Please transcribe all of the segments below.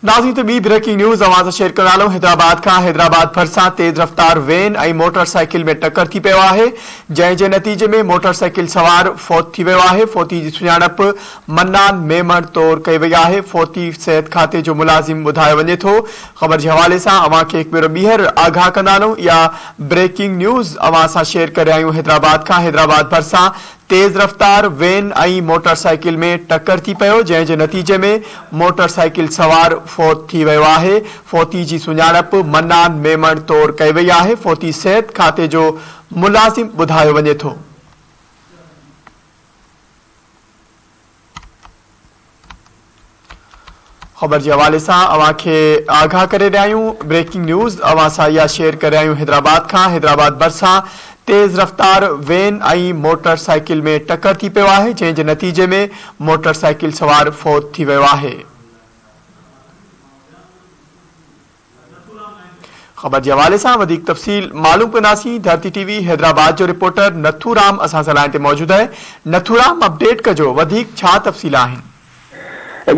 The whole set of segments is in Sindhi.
ناظرين ته ٻي بريڪنگ نيوز اوهان سان شيئر ڪندا هلون حيدرآباد کان حيدرآباد ڀرسان تيز رفتار وين ۽ موٽر سائيڪل ۾ ٽڪر ٿي پيو آهي جنهن جي نتيجي ۾ موٽر سائيڪل سوار فوت ٿي ويو آهي فوتي جي سڃاڻپ منان ميمڻ طور ڪئي وئي آهي فوتي صحت کاتي جو ملازم ٻڌايو وڃي ٿو خبر جي حوالي سان اوهان کي هڪ ڀيرو ٻيهر آگاهه ڪندا هلون اها بريڪنگ نيوز اوهان سان شيئر ڪري آهيون حيدرآباد کان حيدرآباد ڀرسان تيز رفتار وين ۽ موٽر سائيڪل ۾ ٽڪر ٿي پيو جنهن جي نتيجي ۾ موٽر سائيڪل سوار فوت ٿي ويو آهي، فوتي جي سڃاڻپ منان ميمڻ طور ڪئي وئي آهي، فوتي صحت کاتي جو ملازم ٻڌايو وڃي ٿو. خبر جي حوالي سان اوهان کي آگاهه ڪري رهيا آهيون بريڪنگ نيوز اوهان سان اها شيئر ڪري رهيا آهيون حيدرآباد کان حيدرآباد ڀرسان تيز رفتار وين ۽ موٽر سائيڪل ۾ ٽڪر ٿي پيو آهي جنهن جي نتيجي ۾ موٽر سائيڪل سوار فوت ٿي ويو آهي. خبر جي حوالي سان وڌيڪ تفصيل معلوم ڪنداسين ڌرتي ٽي وي حيدرآباد جو رپورٽر نٿو رام اسان سان لائين تي موجود آهي نٿو رام اپڊيٽ ڪجو وڌيڪ ڇا تفصيل آهن.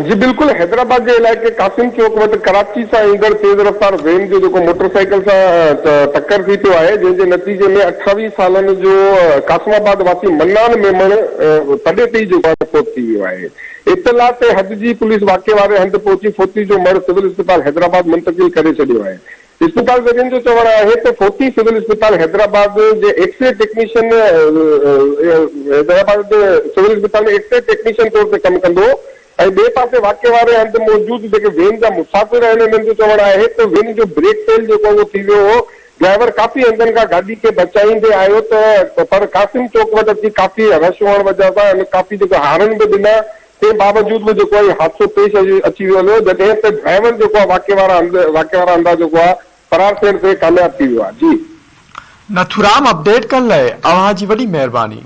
جي بلڪل حيدرآباد جي علائقي قاسم چوڪ وٽ ڪراچي سان ايندڙ تيز رفتار وين جو جيڪو موٽر سائيڪل سان ٽڪر ٿي پيو آهي جنهن جي نتيجي ۾ 28 سالن جو قاسم آباد واسي منان ميمڻ تڏي تي ئي جيڪو آهي فوت ٿي ويو آهي. اطلاع تي حدجي پوليس واقعي واري هنڌ پهچي فوتي جو مڙهه سول اسپتال حيدرآباد منتقل ڪري ڇڏيو آهي. اسپتال ذريعن جو چوڻ آهي ته فوتي سول اسپتال حيدرآباد جي ايڪسري ٽيڪنيشن حيدرآباد جي سول اسپتال ۾ ايڪسري ٽيڪنيشن طور تي ڪم ڪندو هو ۽ ٻئي پاسي واقعي واري هنڌ موجود جيڪي وين جا مسافر آهن انهن جو چوڻ آهي ته وين جو بريڪ فيل جيڪو اهو ٿي ويو هو ڊرائيور ڪافي هنڌن کان گاڏي کي بچائيندي آيو ته پر قاسم چوڪ وٽ اچي ڪافي رش هئڻ وجه سان هن ڪافي جيڪو هارن به ڏنا تنهن باوجود به جيڪو آهي حادثو پيش اچي ويو هليو جڏهن ته ڊرائيور جيڪو آهي واقعي وارا هنڌ واقعي وارا هنڌان جيڪو آهي فرار ٿيڻ تي ڪامياب ٿي ويو آهي جي. نٿورام اپڊيٽ ڪرڻ لاء اوهان جي وڏي مهرباني.